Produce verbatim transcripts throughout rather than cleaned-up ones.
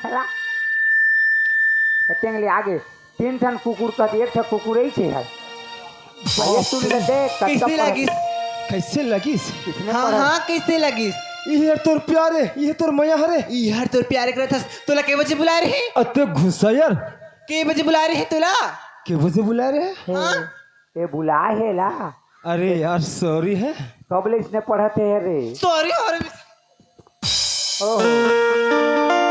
ला। टेंगली आगे तीन ठन कुकुर कहत, एक ठन कुकुर ऐसे है। ये सुन ले, देख, कइसे कत्ता पर लगिस? कइसे लगिस? किसने हाँ, पढ़ा? हाँ, कइसे लगिस? ये हर तोर प्यार हे, ये तोर मया हरे। ये हर तोर प्यार करत हस, तोला के बजे बुलाए रहे? अते घुसा यार। के बजे बुलाए रहे तोला? के बजे बुलाए रहे? हाँ? ये बुलाए हे ला। अरे यार, sorry है। कब ले इसने पढ़त हे रे? Sorry, और ओहो।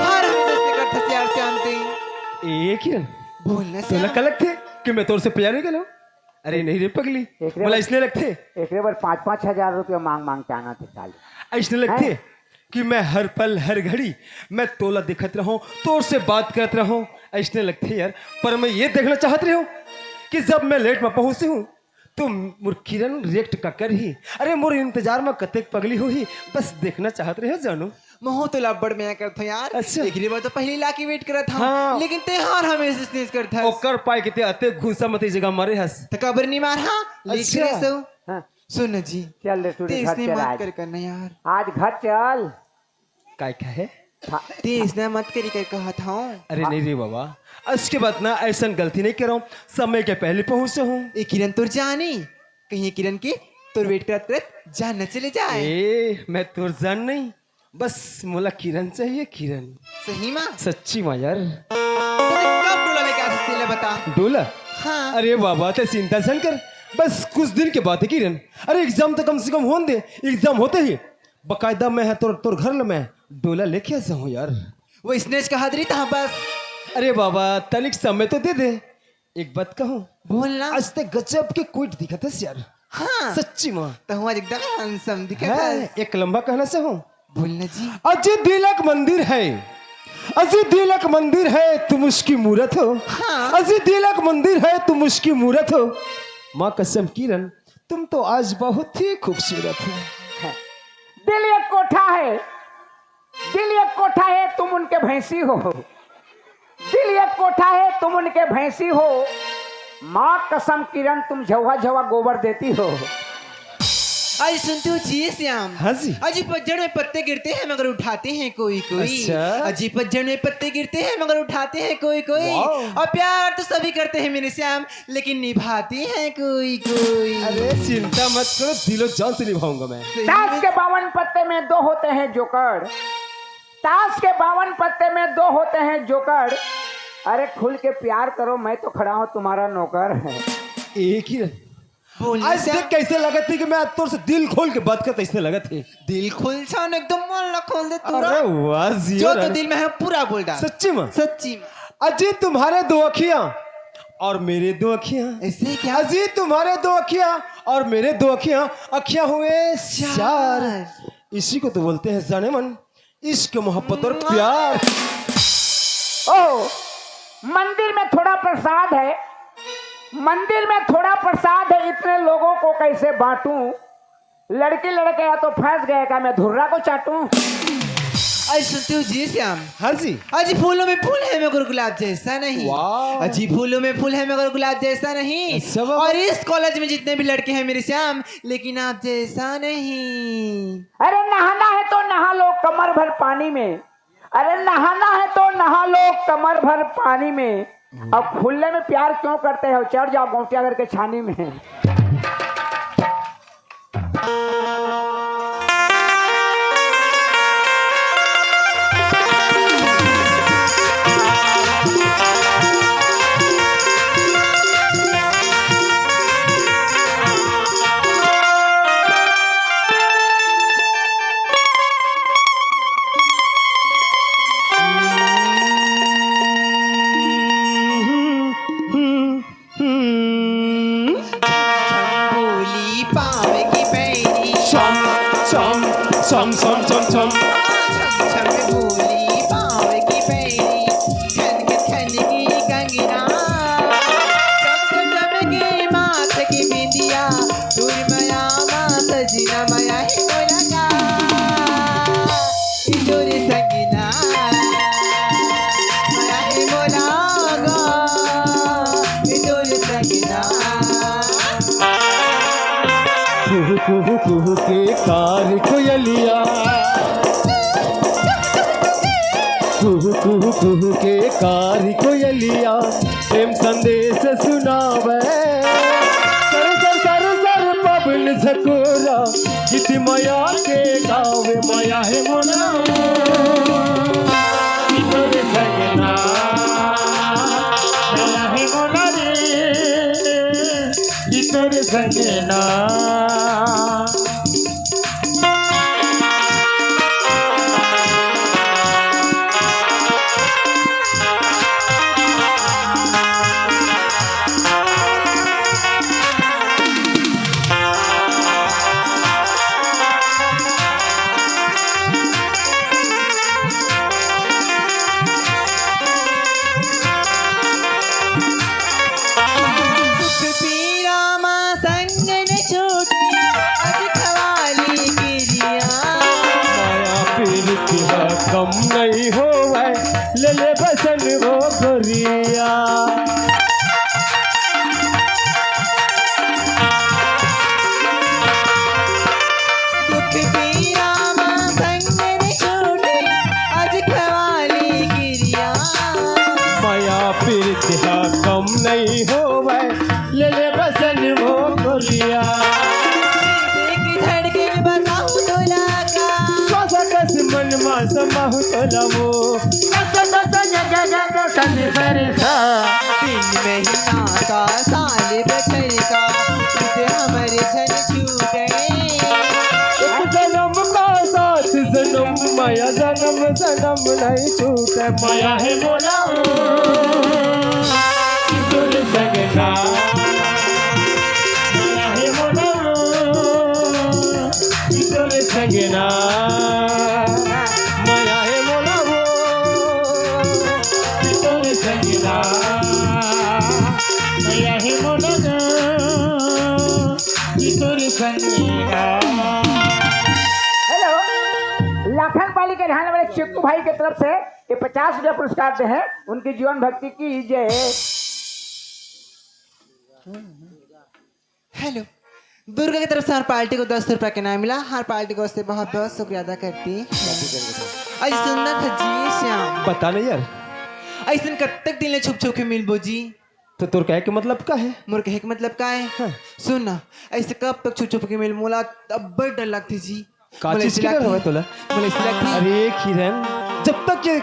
हर हमेशा से करत हस यार, शांति। एक ही बोलना तोला श्याम। का लगथे कि मैं तोर से प्यार नहीं करूँ? अरे नहीं रे पगली, एकरे बोला बर इसने लगथे। एकरे बर पाँच पाँच हजार रुपया मांग मांग के आना थे साले। अइसने लगथे हैं? कि मैं हर पल, हर घड़ी मैं तोला देखत रहूं, तोर से बात करत रहूं, अइसने लगथे यार। पर मैं ये देखना चाहत रहूं कि जब मैं late में पहुंचे हूं, तो मोर किरण react का करही? अरे, मोर इंतजार में कतेक पगली होही, बस देखना चाहत रहे जानू। महूं तो अब्बड़ मया करथों यार। अच्छा। एकरे बर तो पहिली लाके wait करत हंव। हाँ। लेकिन तेहार हमेशा अइसने करथस। ओकर पाय के ते अतेक घुसा मती जगह मारे हस। त काबर नी मार, हाँ? अच्छा। हाँ। सुन जी। चल रे, तू रे, ते घर अइसने चल मत आज। कर करना यार। आज घर चल। काय कहे? हाँ। ते अइसने मत करी कर कहत हंव। अरे नहीं रे बाबा, आज के बाद ना अइसन गलती नहीं करंव, समय के पहले पहुंचे हंव। ए किरण तोर जान ए, कहीं किरण के तोर wait करत करत जान न चले जाए। ए, मैं तोर जान नहीं, बस मोला किरण चाहिए, किरण। सही मा? सच्ची मा यार। तैं कब डोला लेके आथस तेला बता। डोला? हाँ। अरे बाबा, ते चिंता झन कर, बस कुछ दिन के बात है किरण। अरे exam तो कम से कम होन दे, exam होते ही बकायदा मैं ह तोर, तोर घर ल मैं डोला लेके आ जाहूं यार। वो इसने च कहत रही था बस। अरे बाबा, तनिक समय तो दे दे। एक बात कहूं? बोल ना। आज ते गजब के cute दिखत हस यार। हाँ। सच्ची मा। तहूं आज एकदम handsome दिखत हस। एक लंबा कहना चाहूं। बोल ना जी। अजी दिलक मंदिर है, अजी दिलक मंदिर है, तुम उसकी मूरत हो। हाँ। अजी दिलक मंदिर है, तुम उसकी मूरत हो। माँ कसम किरण, तुम तो आज बहुत ही खूबसूरत हो। दिल एक कोठा है, दिल एक कोठा है, तुम उनके भैंसी हो। दिल एक कोठा है, तुम उनके भैंसी हो। माँ कसम किरण, तुम झौहा झौहा गोबर देती हो। अजी सुनते हो जी श्याम? हाँ जी। अजी पतझड़ में पत्ते गिरते हैं मगर उठाते हैं कोई कोई। अच्छा। अजी पतझड़ में पत्ते गिरते हैं मगर उठाते हैं कोई कोई। वाह। और प्यार तो सभी करते हैं मेरे श्याम, लेकिन निभाती है कोई कोई। अरे चिंता मत करो, दिलो जान से निभाऊंगा मैं। ताश के बावन पत्ते में दो होते हैं जोकर, ताश के बावन पत्ते में दो होते हैं जोकर। अरे खुल के प्यार करो, मैं तो खड़ा हूँ तुम्हारा नौकर। एक ही बोल आज श्याम। देख कइसे लगत हे कि मैं आज तोर से दिल खोल के बात करत अइसने लगत हे। दिल खोल छान एकदम मन ला खोल दे तोर। अरे वाह, जियो जो तो रानी। दिल में है पूरा बोल डाल। सच्ची मा? सच्ची मा। अजी तुम्हारे दो अखियां और मेरे दो अखियां। ऐसे क्या? अजी तुम्हारे दो अखियां और मेरे दो अखियां, अखियां हुए चार। चार। इसी को तो बोलते हैं जाने मन, इश्क, मोहब्बत और प्यार। ओ, मंदिर में थोड़ा प्रसाद है, मंदिर में थोड़ा प्रसाद है, इतने लोगों को कैसे बांटूं? लड़की लड़के या तो फंस गए, का मैं धुर्रा को चाटूं? अजी सुनते हो जी श्याम? हाँ जी। अजी फूलों में फूल है मगर गुलाब जैसा नहीं। वाह। अजी फूलों में फूल है मगर गुलाब जैसा नहीं। अच्छा बाबा। और इस कॉलेज में जितने भी लड़के हैं मेरे श्याम, लेकिन आप जैसा नहीं। अरे नहाना है तो नहा लो कमर भर पानी में, अरे नहाना है तो नहा लो कमर भर पानी में। अब खुले में प्यार क्यों करते हो? चढ़ जाओ गौटिया घर के छानी में। छम छम बोली पाँव की पैरी। छम छम छम छम छम छम। छम छम बोली पाँव की पैरी। खन खन खन की कंगना। चम चम चम की माथ की बिंदिया। दूर मया मा सजना मया है मोरा का। इजोरी संगीना, मया हे मोला गा, इजोरी संगीना। कुहू, कुहू, कुहू के कार कोयलिया। कुहू कुहू के कारी कोयलिया प्रेम संदेश सुनावे। सर सर सर सर पवन झकोरा गीत मया के गावे। मया हे मोला कि तोरे संग ना, मया हे मोला रे कि तोरे संग ना। दुख पीरा मा संग न छूटे, अज खवाली किरिया। मया पीरित ह कम नहीं होवै, ले ले बसन वो गोरिया। दुख पीरा मा संग न छूटे, अज खवाली किरिया। मया पीरित ह कम नहीं होवै, ले ले बसन वो गोरिया। दिल की धड़कन बताऊं तोला का। श्वासा कस मन मा समाहूं तोला वो। सा सा सा सा गा गा गा गा सा नी सा रे सा। तीन महीना का साल बछर का, तुझे हमरे झन छू गए। एक जन्म का साथ जन्म, मया जन्म जन्म नहीं छूटे। मया हे मोला तोर संग ना, मया हे मोला तोर संग ना, मया हे मोला वो तोर संग ना, मया हे मोला तोर संग ना। हेलो, लाखन पाली के रहने वाले चिक्कू भाई की तरफ से ये पचास रुपया पुरस्कार दे हैं, उनकी जीवन भक्ति की जय। हेलो, दुर्गा की तरफ से हर पार्टी को दस रुपया के इनाम मिला। हर पार्टी को उससे बहुत बहुत शुक्रिया अदा करती है। अजी सुंदर था जी श्याम। बता ना यार। ऐसन कब तक दिल में छुप छुप के मिलबो जी? तो तोर कहे के मतलब का है? मोर कहे के मतलब का है? हाँ। सुन ना, ऐसे कब तक छुप छुप के मिल, मोला अब्बड़ डर लगथे जी। का मोला चीज ऐसे के डर लगथे। हवय तोला? मोला ऐसे लगथे। अरे किरण, जब तक ये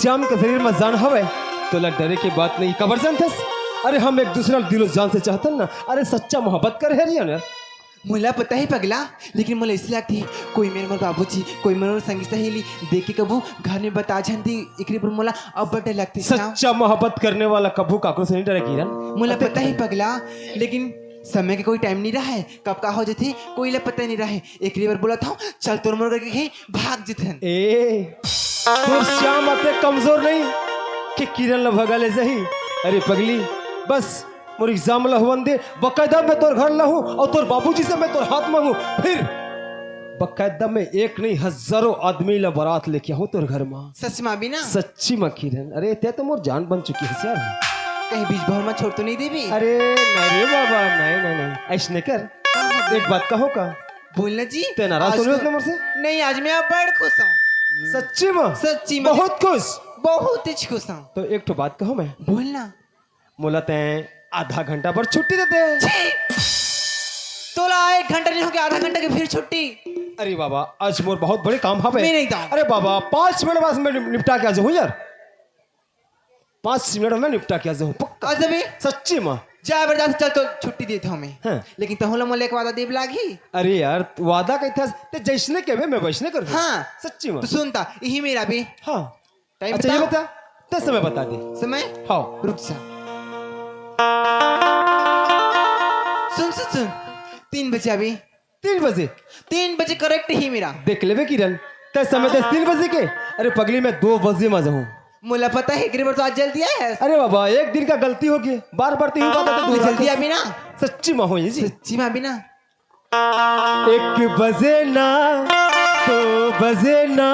श्याम के शरीर में जान हवय, तोला डरे के बात नहीं। काबर जानथस? अरे हम एक दूसरा ल दिलो जान से चाहतन ना। अरे सच्चा मोहब्बत करे हरिया ना। मोला पता है पगला, लेकिन मोला ऐसे लगथे कोई मेर मोर बाबूजी, कोई मेर मोर संगी सहेली देख के कभू घर में बता झन दी, एकरे बर मोला अब्बड़ डर लगथे श्याम। सच्चा मोहब्बत करने वाला कभू काकरो से नहीं डरे किरण। मोला अते पता है पगला, लेकिन समय के कोई टाइम नहीं रहे, कब का हो जाथे कोई ला पता नहीं रहे। एकरे बर बोलत हंव, चल तोर मोर करके कहीं भाग जथन। ए, तोर श्याम अते कमजोर नहीं कि किरण ला भगा ले जाही। अरे पगली, बस मोर एग्जाम ला होवन दे, बकायदा मैं तोर घर ला हूँ और तोर बाबूजी से मैं तोर हाथ मांगू, फिर बकायदा मैं एक नहीं हजारों आदमी ला बारात लेके आऊँ तोर घर मा। सच में अभी ना? सच्ची मा किरण, अरे ते तो मोर जान बन चुकी है यार। कहीं बीच भर में छोड़ तो नहीं देबे? अरे नहीं रे बाबा, नहीं नहीं नहीं, ऐसने कर। एक बात कहो का? बोलना जी। ते नाराज तो नहीं होस ना मोर से? नहीं, आज मैं बड़ खुश हूँ। सच्ची मा? सच्ची मा। बहुत खुश? बहुत ही खुश हूँ। तो एक ठो बात कहो मैं। बोलना। मोला तैं आधा घंटा बर छुट्टी दे दे। छी! तोला एक घंटा नहीं होगे, आधा घंटा के फिर छुट्टी। अरे बाबा, आज मोर बहुत बड़े काम हवे। मैं नहीं जाऊँ। अरे बाबा, पाँच मिनट बाद मैं निप-, निपटा के आ जाऊँ यार। पाँच मिनट में निपटा के आ जाऊँ, पक्का। आज अभी? सच्ची माँ। जा बरदास, चल तो छुट्टी देत हँव मैं। हाँ। लेकिन तहूँ ला मोला एक वादा देब लागही। अरे यार, वादा कहिथस, ते जैसने कहबे मैं वैसने कर दूँ। हाँ। सच्ची माँ। तो सुन ता, यही मेरा भी। हाँ। टाइम अच्छा, ये बता। बता, ते समय बता दे। समय? हाँ। रुक जा। सुन, सुन, सुन। तीन बजे अभी। तीन बजे? तीन बजे करेक्ट ही मेरा। देख लेबे किरण, ते समय दस तीन बजे के। अरे पगली, मैं दो बजे मा जाहूँ। मोला पता है, एकरे बर तो आज जल्दी आए हस। अरे बाबा, एक दिन का गलती होगे, बार बार तो यही बात आता, तू जल्दी अभी ना। सच्ची माँ होई जी। सच्ची माँ अभी ना। एक बजे ना, दो बजे ना,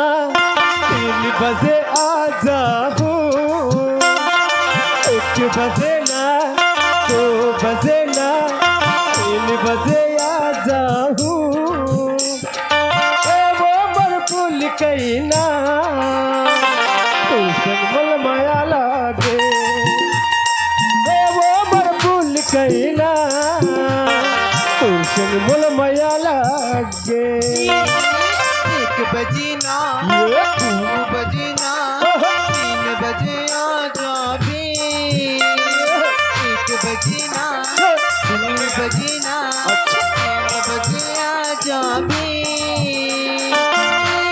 तीन बजे आ जाहूँ। एक बजे ना, दो बजे ना, तीन बजे आ जाहूँ। ए वो मोर फूल कइना, तोर लागे, ए वो मोर फूल कइना, तोर संग मोला मया लागे। एक बजे ना, ये दू बजे ना, तीन बजे आ जाबे। एक बजे ना, तीन बजे ना, अच्छा। तीन बजे आ जाबे।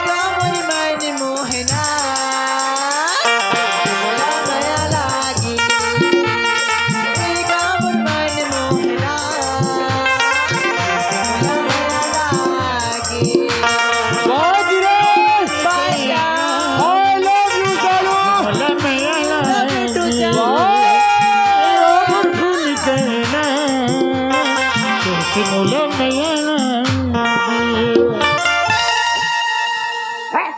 गा मोर मन मोहना, मोला मया लागे। गा मोर मन मोहना, मोला मया लागे। वाह गिरीश! I love you, जानू। मोला मया लागे। वाह! मोला मया लागे। हैं?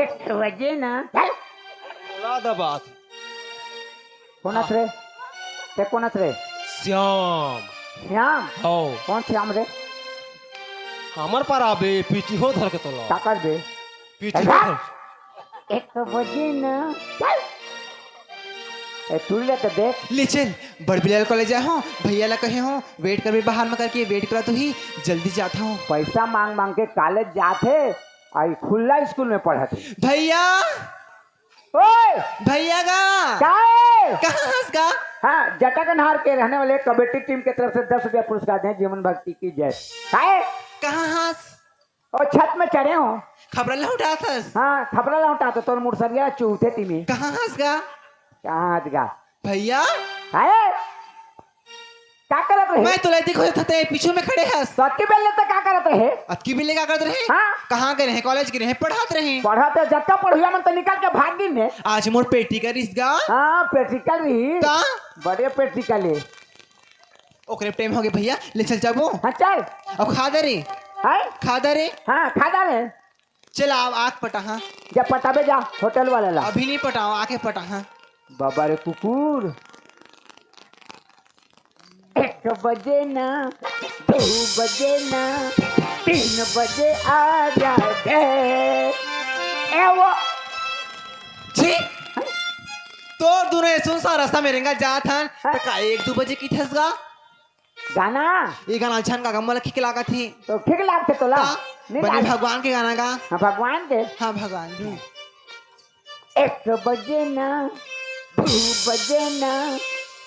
एक बजे ना। बोला दा बात। कोन अस रे? ते कोन अस रे? श्याम। श्याम? हौ। कौन श्याम रे? हमर पारा बे, पीटी हो धर के तोला। ताकत बे। पीटी हो धर। एक बजे ना। ए, तू ले तो देख। ले चल, बड़बिलाल कॉलेज जा हो, भैया ला कहे हो, wait करबे बाहर में करके, wait करत होही, जल्दी जात हो। पैसा मांग मांग के कॉलेज जात हे, आई खुला स्कूल में पढ़त हे। भैया! ओए! भैया गा! का हे? कहाँ हस गा? हाँ, जटाकनहार के रहने वाले कबड्डी टीम के तरफ से दस रुपया पुरस्कार दें, जीवन भक्ति की जय। का हे? कहाँ हस? ओ छत में चढ़े हो। खपरा लहुटात हस? हाँ, खपरा लहुटात हो, तोर मुड़सरिया चूथे तिमी। कहाँ हस गा? कहाँ हस गा? भैया? अरे, का करत रहे? मैं तोला दिखो था, ते पीछू में खड़े हस। तो अतकी बेले तो का करत रहे? अतकी बेले का करत रहे? हाँ। कहाँ गए रहे? कॉलेज गए रहे, पढ़त रहे। पढ़त रहे, जतका पढ़ुआ मन तो निकल के भाग गिन ने। आज मोर practical रिस गा। हाँ, practical रही। का? बड़े practical है। ओकरे टाइम हो गए भैया, ले चल जाबो। हाँ, चल। अब खा दे रे। हैं? खा दे रे। हाँ, खा दे रे। चल, अब आके पटा, हाँ। जा पटाबे जा, होटल वाला ला। अभी नहीं पटाओ, आके पटा, हाँ। बाबा रे कुकुर। एक बजे ना, दो बजे ना, तीन बजे आ जाबे। ए वो। छी! तोर दूनों ये सुनसान रास्ता में रेंगा जात हन, हाँ। त का एक दू बजे किथस गा? गाना? ये गाना अच्छा गा, मोला ठीक लागत हे। तो ठीक लागथे तोला? हाँ, नहीं बने लाग- भगवान के गाना गा। हाँ, भगवान के? हाँ, भगवान के। एक बजे ना, दो बजे ना,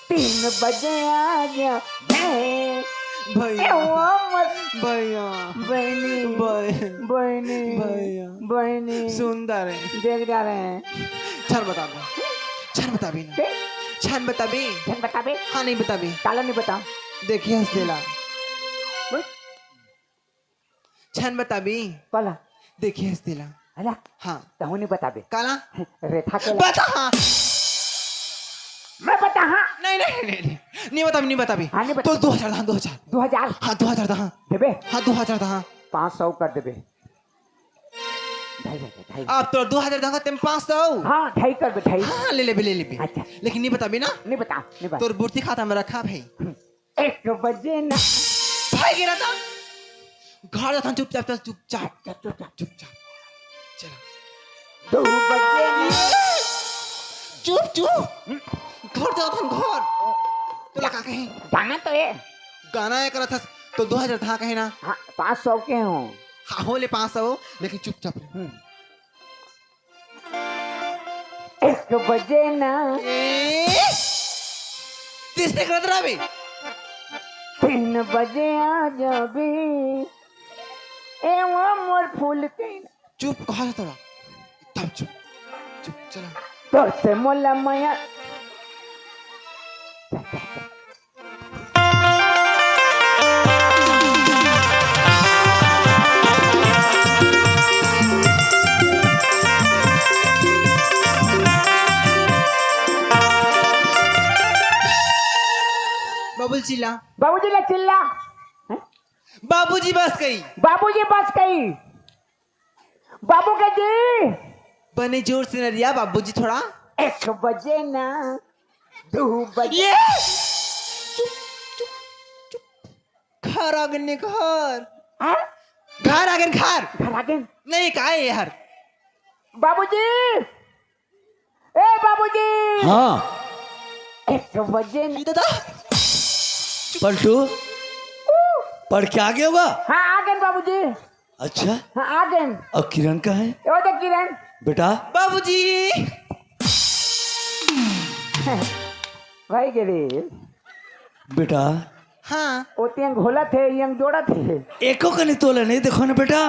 तीन बजे आ जाबे। भैया। ए, वो मत भैया। बहनी। भैया। बहनी। भैया। बहनी। सुंदर है। देख जा रहे हैं। झन बताबे। झन बताबे ना। के? झन बताबे। झन बताबे। हाँ, नहीं बताबे। काला नहीं बता। देखिए हंस देला। बोल। झन बताबे। काला। देखिए हंस देला। हला। हाँ। तहु नहीं बताबे। काला। रेठा के ला- बता हाँ। मैं बता हाँ। नहीं, नहीं, नहीं, नहीं। नहीं बताबे, नहीं बताबे। हाँ, नहीं बता। तो दो हजार दहा, दो हजार। दो हजार? हाँ, दो हजार दहा। देबे? हाँ, दो हजार दहा। पाँच सौ कर देबे। ढाई, ढाई, ढाई। अब तो दो हजार दहा, तेम पाँच सौ। हाँ, ढाई कर दे, ढाई। हाँ, ले लेबे, ले लेबे। अच्छा। लेकिन नहीं बताबे ना। नहीं बता, नहीं बता। तोर बुर्ती खाता में रखा भाई। एक बजे ना। भाई गिरा था। घर जाता हूँ चुपचाप, चल चुपचाप। चुप, चुप, चुप। चुपचाप। चला। दो बजे ना। चुप, चुप। घर जाता हूँ घर। तो लगा कहीं। गाना तो है। गाना है करत हस, तो दो हजार था कहे ना। हाँ, पाँच सौ के हो। हाँ, हो ले पाँच सौ, लेकिन चुपचाप रहे। हम्म। एक बजे ना। ए? तीसरे करत रहा बे। तीन बजे आ जाबे। ए वो मोर फूल के। चुप, कहा था थोड़ा? एकदम चुप। चुप, चला। तोर से मोला मया। बाबूजी चिल्ला। बाबूजी ला चिल्ला। हैं? बाबूजी बस गई। बाबूजी बस गई। बाबू के जी। बने जोर से नरिया बाबूजी थोड़ा। एक बजे ना, दो बजे। ये! चुप, चुप, चुप। घर आगे ने घर। हाँ? घर आगे घर। घर आगे। नहीं, का है यार? बाबूजी, ए बाबूजी। हाँ। एक बजे न- दादा। पलटू, पढ़ के आ गया होगा? हाँ, आ गए बाबूजी। अच्छा। हाँ, आ गए। और किरण कहाँ है? वो तो किरण। बेटा। बाबूजी। भाई गिरी। बेटा। हाँ। वो तियंग घोलत हे, यंग जोड़त हे। एको कनी तोला नहीं देखो ना बेटा,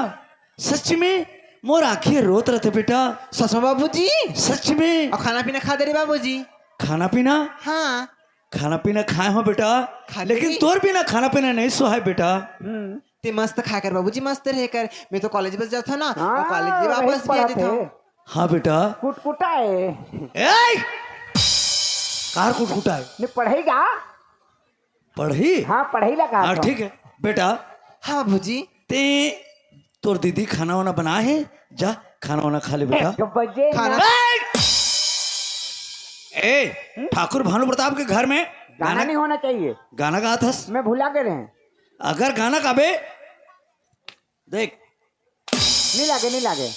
सच में मोर आँखी रोत रहते बेटा। सच में बाबूजी? सच में। और खाना पीना खा दे रे बाबूजी? खाना पीना? हाँ। खाना पीना खाए हो बेटा, खा लेकिन ली। तोर बिना खाना पीना नहीं सुहाए बेटा। हम्म। ते मस्त खा कर बाबूजी, मस्त रह कर। मैं तो कॉलेज बस जाता ना, हाँ, और कॉलेज से वापस भी आ जाता हूँ। हाँ बेटा। कुटकुटा है। ए! कार कुटकुटा है? नहीं, पढ़ेगा। पढ़ी? हाँ, पढ़ई ला कहा हाँ, था। ठीक है। बेटा। हाँ, बाबूजी। ते तोर दीदी खाना वाना बनाए हे, जा खाना वाना खा ले बेटा। एक बजे खाना ना। ए! ए! हम्म? ठाकुर भानु प्रताप के घर में गाना गाना नहीं होना चाहिए। गाना गात हस? मैं भुला के रहे। अगर गाना गाबे, देख। नहीं लागे, नहीं लागे।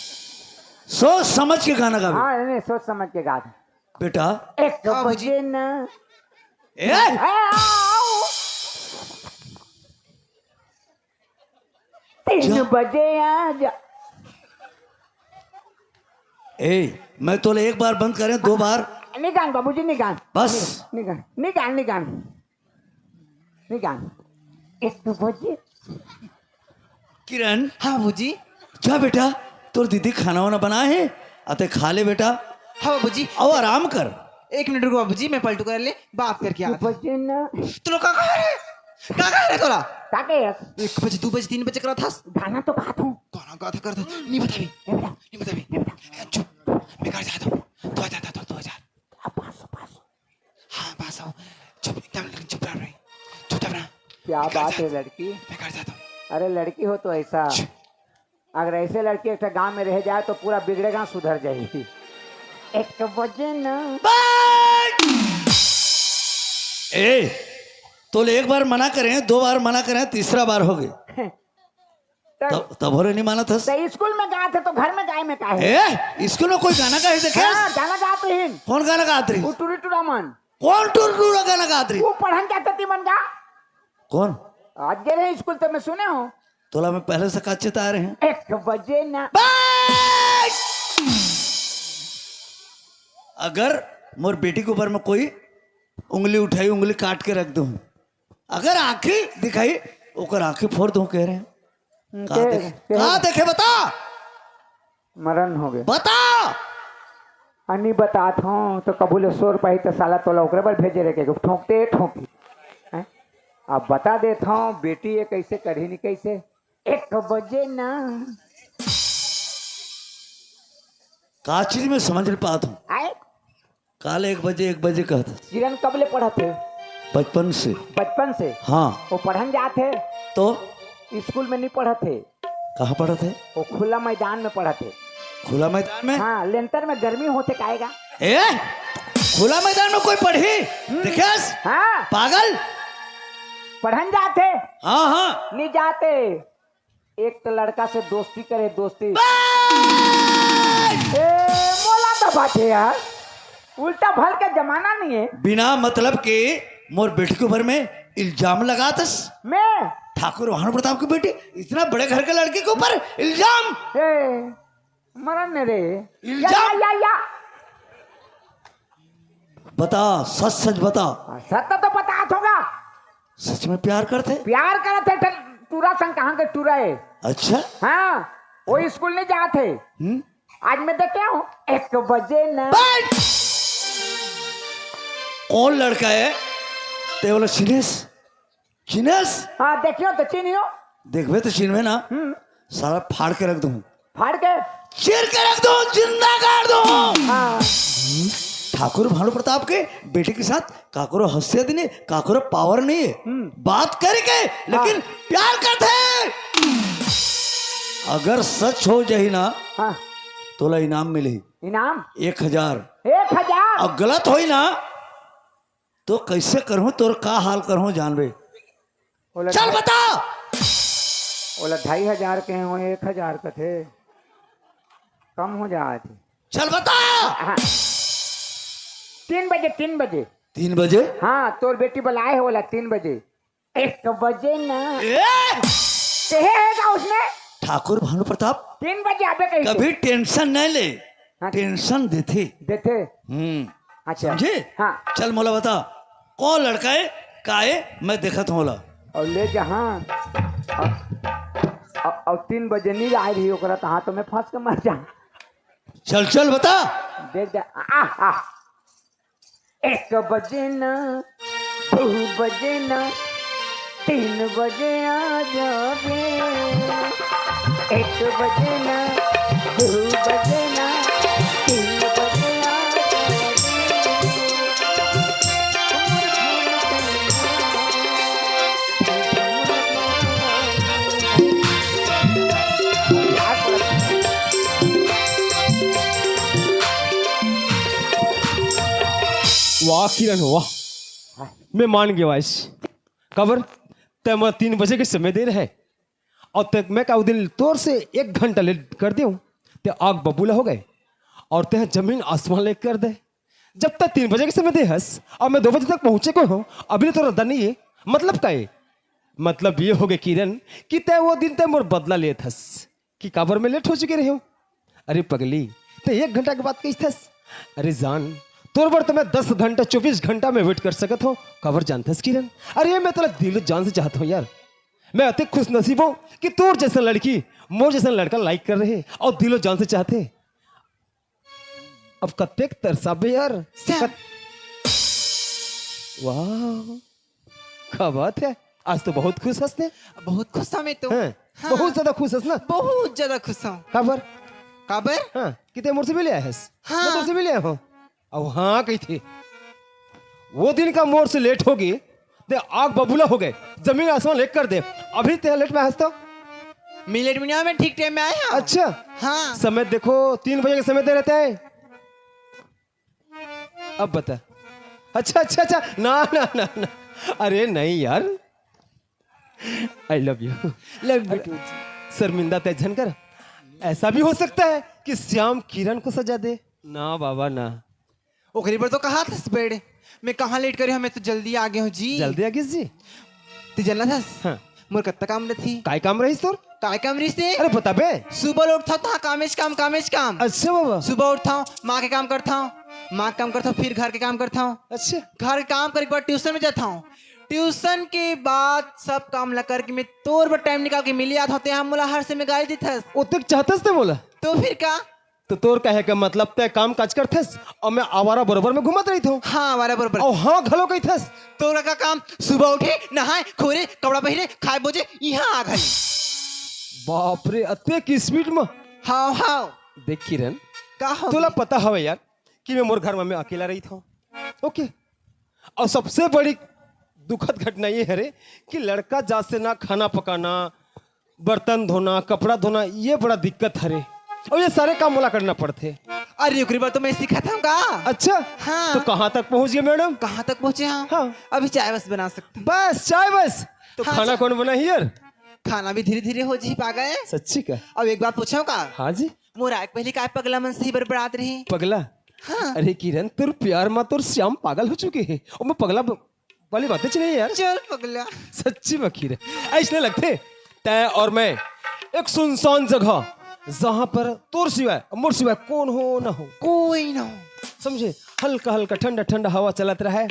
सोच समझ के गाना गाबे। हाँ, नहीं, सोच समझ के गा दे। बेटा। एक हाँ, बाबूजी। बजे ना। ए! ए, आओ। तीन जा। बजे आ जा। ए, मैं तोले एक बार बंद करें, दो बार। निकाल बाबूजी, निकाल। बस। निकाल, निकाल, निकाल। निकाल। एक बजे। किरण। हाँ बाबूजी। जा बेटा, तोर दीदी खाना वाना बनाए हे, अते खा ले बेटा। हाँ बाबूजी। आओ आराम कर। एक मिनट रुको बाबूजी, मैं पलटू कर ले, बात करके आता हूँ। बजे ना। तू लोग का कहा रे? का कहा रे तोला? का कहे? एक बजे, दो बजे, तीन बजे करा था। गाना तो गात हूँ। गाना गात करता। नहीं बताबे। नहीं बता। नहीं बताबे। नहीं बता। चुप। मैं घर जाता हूँ। तू आ जा, तू, तू आ जा। अब पास, पास। हाँ, पास आओ। चुप, एकदम लेकिन चुप रह रही। चुपचाप रह। क्या बात है लड़की? मैं घर जाता हूँ। अरे लड़की हो तो ऐसा। अगर ऐसे लड़की एक ठे गांव में रह जाए तो पूरा बिगड़े गांव सुधर जाएगी। एक बजे ना। ए, तोले एक बार मना करें, दो बार मना करें, तीसरा बार हो गए। तब, तब हो रे नहीं मानत हस। तो स्कूल में गात हे तो घर में गाय में का हे? ए, स्कूल में कोई गाना गाए देखे? हाँ, गाना गात रही। कौन गाना गात रही? वो टूरी टूरा मन। कौन टूरी टूरा गाना गात रही? वो पढ़न जाते ती मन गा। कौन? आज गए रहे स्कूल तो मैं सुने हूँ। तोला मैं पहले से का चेता रहे हैं। एक बजे ना। बस! अगर मोर बेटी के ऊपर में कोई उंगली उठाई, उंगली काट के रख दूं, अगर आंखी दिखाई, ओकर आंखी फोड़ दूं, कह रहे हैं। हम्म, का के, देखे? के का देखे, बता। मरण हो गए। बता। अनि बतात हूँ तो कभू ले सोर पाही तो साला तोला ओकरे बर भेजे रहे के ठोंकते ठोंकी। हैं? अब बता देत हूँ, बेटी ये कैसे करही नहीं कैसे। एक बजे ना। का चीज में समझ नहीं पात हूँ। आए? काल एक बजे, एक बजे कहत हस। किरण कब ले पढ़त हे? बचपन से। बचपन से? हाँ। वो पढ़न जात हे? तो? स्कूल में नहीं पढ़त हे। कहाँ पढ़त हे? वो खुला मैदान में पढ़त हे। खुला मैदान में? हाँ, लेंटर में गर्मी होथे काएगा। ए? खुला मैदान में कोई पढ़ही? हम्म। देखेस? हाँ। पागल? पढ़न जात हे? हाँ, हाँ। नहीं जाते। एक तो लड़का से दोस्ती करे, दोस्ती। बस! ए, मोला तो बात हे यार, उल्टा भल के जमाना नहीं है। बिना मतलब के मोर बेटी के ऊपर में इल्जाम लगातस। मैं? ठाकुर भानु प्रताप की बेटी, इतना बड़े घर के लड़के के ऊपर इल्जाम। ए, मरन ने रे। इल्जाम? या, या, या, या। बता, सच सच बता। हाँ, सच तो बतात होगा। सच में प्यार करथे? प्यार करत हे, ठन टूरा संग कहाँ के टूरा हे। अच्छा? हाँ, वो स्कूल नहीं जात हे। हम्म? आज मैं देखे हूँ, एक बजे ना। बस! कौन लड़का है? ते बोला, चिन्हेस? चिन्हेस? हाँ, देखियो तो चिन्हियो। देखबे तो चिन्हबे ना। हम्म। साला फाड़ के रख दूँ। फाड़ के? चीर के रख दूँ, जिंदा कर दूँ। हाँ। ठाकुर भानु प्रताप के बेटे के साथ काकरो हैसियत नहीं, काकरो पावर नहीं है। हम्म। बात करके, लेकिन हाँ। प्यार करथे। अगर सच हो जाही ना, हाँ। तोला इनाम मिलही। इनाम? एक हजार। एक हजार? और गलत होही ना, तो कैसे करहूं, तोर का हाल करहूं, जानबे। ओला चल ढाई बता। ओला ढाई हजार के हो, एक हजार कथे। कम हो जात हे। चल बता। हाँ। तीन बजे, तीन बजे। तीन बजे? हाँ, तोर बेटी बुलाए हे ओला तीन बजे। एक बजे ना। ए! कहे हे का उसने? ठाकुर भानु प्रताप, तीन बजे आबे कही। कभी टेंशन नहीं ले। हाँ। टेंशन देथे। देथे। हम्म। अच्छा। समझे? हाँ। चल मोला बता, कौन लड़का हे, का हे, मैं देखत हूँ ओला। अउ ले जा, हाँ। अउ, अउ, अउ तीन बजे नी आए रही ओकरा, तो हाँ, तो मैं फंस के मर जा। चल, चल, बता। देख दे, आ, आ। एक बजे ना, दू बजे ना, तीन बजे आ जाबे। एक बजे ना, दू बजे ना, तीन बजे आ जाबे। वाह किरण, वाह, मैं मान गया आज। काबर? तैं मोला तीन बजे के समय दे रहे, अउ तैं, मैं का ओ दिन तोर से एक घंटा लेट कर देंव, तैं आग बबूला हो गए, अउ तैं जमीन आसमान लेट कर दे। जब तक तीन बजे के समय दे हस, अउ मैं दो बजे तक पहुंचे को हूँ, अभी ले तोर रद्दा नहीं हे। मतलब का हे? मतलब ये हो गए किरण, कि तैं ओ दिन तैं मोर बदला लेत हस कि काबर मैं लेट हो चुके रहे हूँ। अरे पगली, तैं एक घंटा के बात कहिथस। अरे जान, तोर बर तो मैं दस घंटा, चौबीस घंटा में वेट कर सकत हूँ। काबर जानथस किरण? अरे मैं तोला दिल जान से चाहत हूँ यार। मैं अतेक खुश नसीब हूँ कि तोर जैसन लड़की मोर जैसन लड़का लाइक कर रहे अउ दिलो जान से चाहथे। अब कतेक तरसाबे यार। श्याम। कत-, वाह, का बात हे, आज तो बहुत खुश हस तैं। बहुत खुश हूँ मैं तो। हैं? हाँ। बहुत ज्यादा खुश हस ना? बहुत ज्यादा खुश हूँ। काबर? काबर? हाँ, कि तैं मोर से मिले आए हस। हाँ। मैं तोर से मिले आए हूँ। अब हाँ कहिथे, ओ दिन का मोर से लेट हो गए, तैं आग बबूला हो गए, जमीन आसमान एक कर दे। अभी तैं लेट में हस तो? मैं लेट में नहीं आया, मैं ठीक टाइम में आया हूँ। अच्छा। हाँ। समय देखो, तीन बजे के समय दे रहता है। अब बता। अच्छा, अच्छा, अच्छा, ना, ना, ना, ना। अरे नहीं यार, I love you। Love you too। शर्मिंदा तैं झन कर। ऐसा भी हो सकता है कि श्याम किरण को सजा दे। ना बाबा ना। ओकरे बर तो कहा था बेड़, मैं कहाँ लेट करे हूँ, मैं तो जल्दी आ गया हूँ जी। जल्दी आ गइस जी। तैं जानत हस? हाँ। मोर कत्ता काम रहिथे। काय काम रहिस तोर? काय काम रहिस ते? अरे बताबे। सुबह ले उठथंव तो हाँ, कामेच काम, कामेच काम। अच्छा बाबा। सुबह उठथंव, माँ के काम करथंव, माँ के काम करथंव, फिर घर के काम करथंव। अच्छा। घर के काम करे के बाद ट्यूशन में जाथंव। ट्यूशन के बाद सब काम ला करके मैं तोर बर टाइम निकाल के मिले आथंव, तैं हा मोला हर समय गाली देथस। ओतेक चाहथस तैं मोला? तो फिर का? तो तोर कहे के मतलब तैं काम काज करथस अउ मैं आवारा बरोबर में घूमत रहिथंव। हाँ, आवारा बरोबर। अउ हाँ घलो कहिथस। तोर का काम? सुबह उठे, नहाए, खोरे, कपड़ा पहिरे, खाए बोजे, इहाँ आ घरे। बाप रे, अतेक स्पीड में। हाँ, हाँ। देख किरण, का हो तोला गया? पता हवे यार कि मैं मोर घर में मैं अकेला रहिथंव। ओके। अउ सबसे बड़ी दुखद घटना ये हरे कि लड़का जात से ना खाना पकाना, बर्तन धोना, कपड़ा धोना, ये बड़ा दिक्कत हरे। अउ ये सारे काम मोला करना पड़थे। अरे ओकरे बर तो मैं सिखाथंव का। अच्छा? हाँ। तो कहाँ तक पहुँच गए मैडम? कहाँ तक पहुँचे हंव? हाँ। अभी चाय बस बना सकथंव। बस, चाय बस? तो हाँ, खाना चाय। कौन बनाही यार? खाना भी धीरे धीरे हो जाही पागल। सच्ची का? अब एक बात पूछंव का? हाँ जी। मोर आए के पहिली काय पगला मन सही बड़बड़ात रहे? पगला? हाँ। अरे किरण, तोर प्यार मा तोर श्याम पागल हो चुके हे। अउ मैं पगला ब-, वाली बातें चले यार। चल पगला। सच्ची में किरण, अइसने लगथे तैं अउ मैं एक सुनसान जगह, जहाँ पर तोर सिवाय, मोर सिवाय कोन हो ना हो। कोई ना हो। समझे? हल्का हल्का ठंडा ठंडा हवा चलत रहे,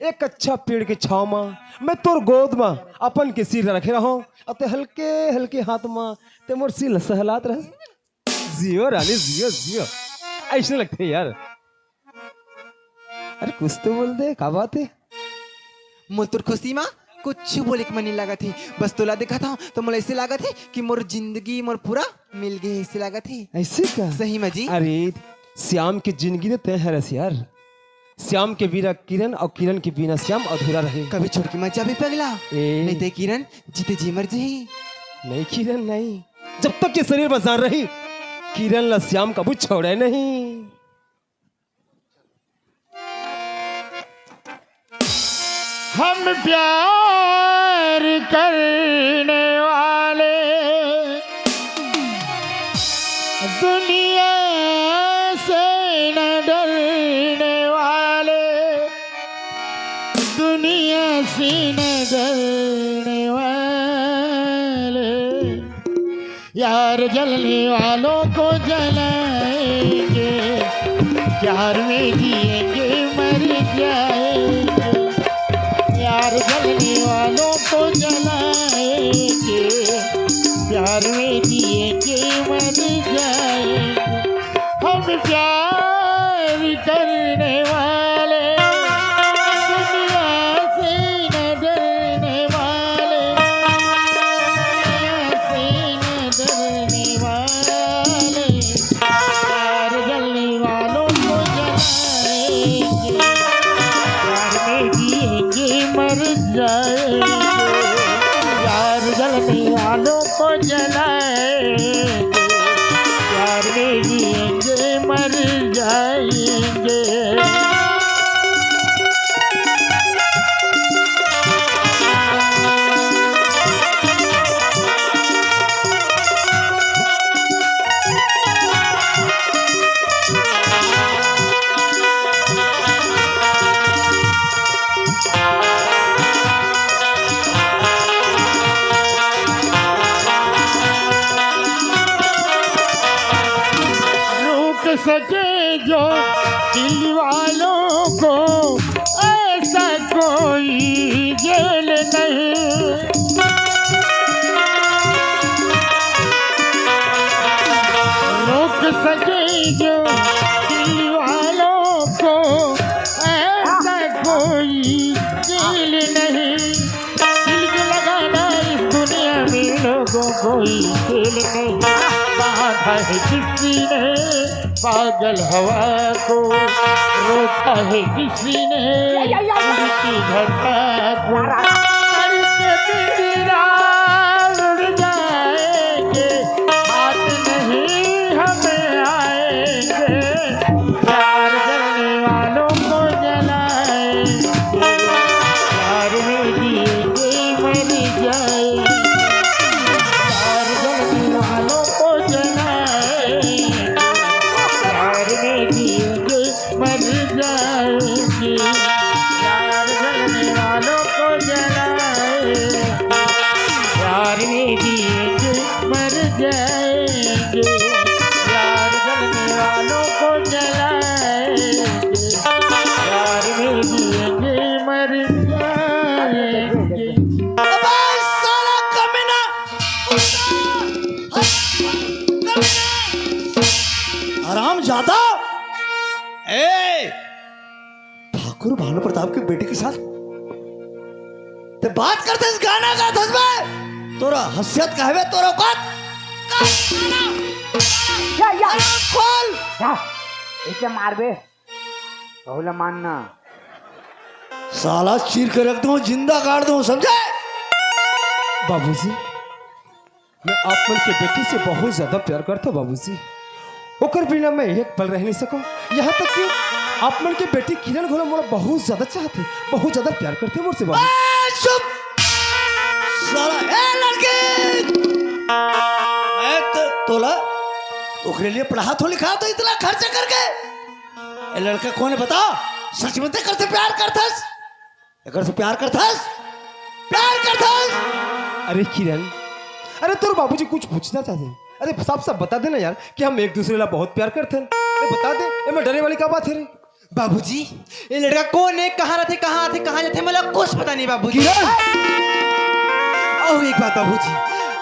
एक अच्छा पेड़ के छाँव मा मैं तोर गोद मा अपन के सिर रखे रहंव, अउ तैं हल्के हल्के हाथ मा तैं मोर सिर ला सहलात रहे। जियो रानी, जियो, जियो। अइसने लगथे यार। अरे कुछ तो बोल दे, का बात हे? मोर तोर खुशी मा कुछ बोले के मन नहीं लागत हे। बस तोला देखत हंव तो मोला अइसे लागत हे कि मोर जिंदगी मोर पूरा मिल गए, अइसे लागत हे। अइसे का? सही मा जी। अरे श्याम के जिंदगी तो तैं हरस यार। श्याम के बिना किरण अउ किरण के बिना श्याम अधूरा रहे। कभी छोड़ के मत जाबे पगला। ए। नहीं तो किरण जीते जी मर जाही। नहीं किरण नहीं, जब तक ये शरीर में जान रही, किरण ला श्याम कभू छोड़े नहीं। हम प्यार करने वाले दुनिया न डरने वाले, यार जलने वालों को जलाएंगे, प्यार में जिएंगे मर जाएंगे। यार जलने वालों को जलाएंगे, प्यार में जिएंगे मर जाएंगे। हम प्यार करने वाले, दुनिया से न डरने वाले, दुनिया से न डरने वाले, प्यार जलने वालों को जलाएंगे, प्यार में जिएंगे मर जाएंगे, प्यार जलने वालों को जलाएंगे, प्यार में जिएंगे मर जाएंगे। रोक सके जो दिल वालों को, ऐसा कोई जेल नहीं। रोक सके जो दिल वालों को, ऐसा कोई जेल नहीं। दिल जो लगाना इस दुनिया में लोगों, कोई खेल नहीं। बांधा है किसी ने पागल हवा को, रोका है किसी ने उड़ती घटा को। सर पे तेरा उड़ जाएंगे, हाथ नहीं हमें आएंगे। प्यार जलने वालों को जलाएंगे, प्यार में जिएंगे मर जाएंगे। प्यार जलने वालों को जलाएंगे, प्यार में जिएंगे मर जाएंगे। प्यार जलने वालों को जलाएंगे, प्यार में जिएंगे मर जाएंगे। प्यार जलने वालों को जलाएंगे, प्यार में जिएंगे मर जाएंगे। अबे साला कमीना, कुत्ता, कमीना, हराम ज्यादा। ए, ठाकुर भानु प्रताप के बेटी के साथ ते बात करते इस गाना का धसबे। तोरा हसियत का हवे, तोरा औकात? या, या। अरे खोल। या, इसे मारबे। बहुला मानना। साला चीर के रख दूं, जिंदा गाड़ दूं, समझे? बाबूजी, मैं आप मन के बेटी से बहुत ज्यादा प्यार करता हूँ बाबूजी। ओकर बिना मैं एक पल रह नहीं सकूं। यहाँ तक कि आप मन के बेटी किरण घलो मोला बहुत ज्यादा चाहते, बहुत ज्यादा प्यार करते मोर से बाबू। ए, चुप! साला, ए लड़की! मैं तो तोला ओकरे लिए पढ़ा तो लिखा तो इतना खर्चा करके। ए लड़का कौन है बता? सच में ते कर से प्यार करथस? एकर से प्यार करथस? प्यार करथस? अरे किरण, अरे तोर बाबूजी कुछ पूछना चाहते हैं। अरे साफ साफ बता देना यार कि हम एक दूसरे ला बहुत प्यार करते हैं। अरे बता दे, एमे डरे वाली का बात है रे? बाबूजी, ये लड़का कौन है, कहाँ रहते, कहाँ आते, कहाँ जाते, मोला कुछ पता नहीं बाबूजी। किरण! और एक बात बाबूजी,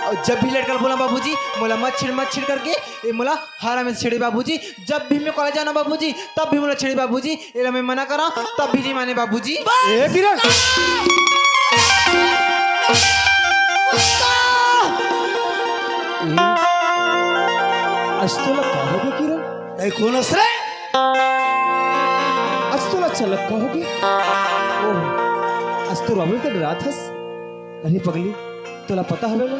और जब भी लड़का बोला बाबूजी, मोला मत छेड़, मत छेड़ करके, ये मोला हरा में छेड़े बाबूजी। जब भी मैं कॉलेज जाना बाबूजी, तब भी मोला छेड़े बाबूजी। एला मैं मना करा, तब भी नहीं माने बाबूजी। ए किरण! आज तोला का होगे किरण? तै कोन अस रे? आज तोला अचानक का होगे? ओह, आज तो रविवार के रात हस। अरे पगली, तोला पता हवे ना,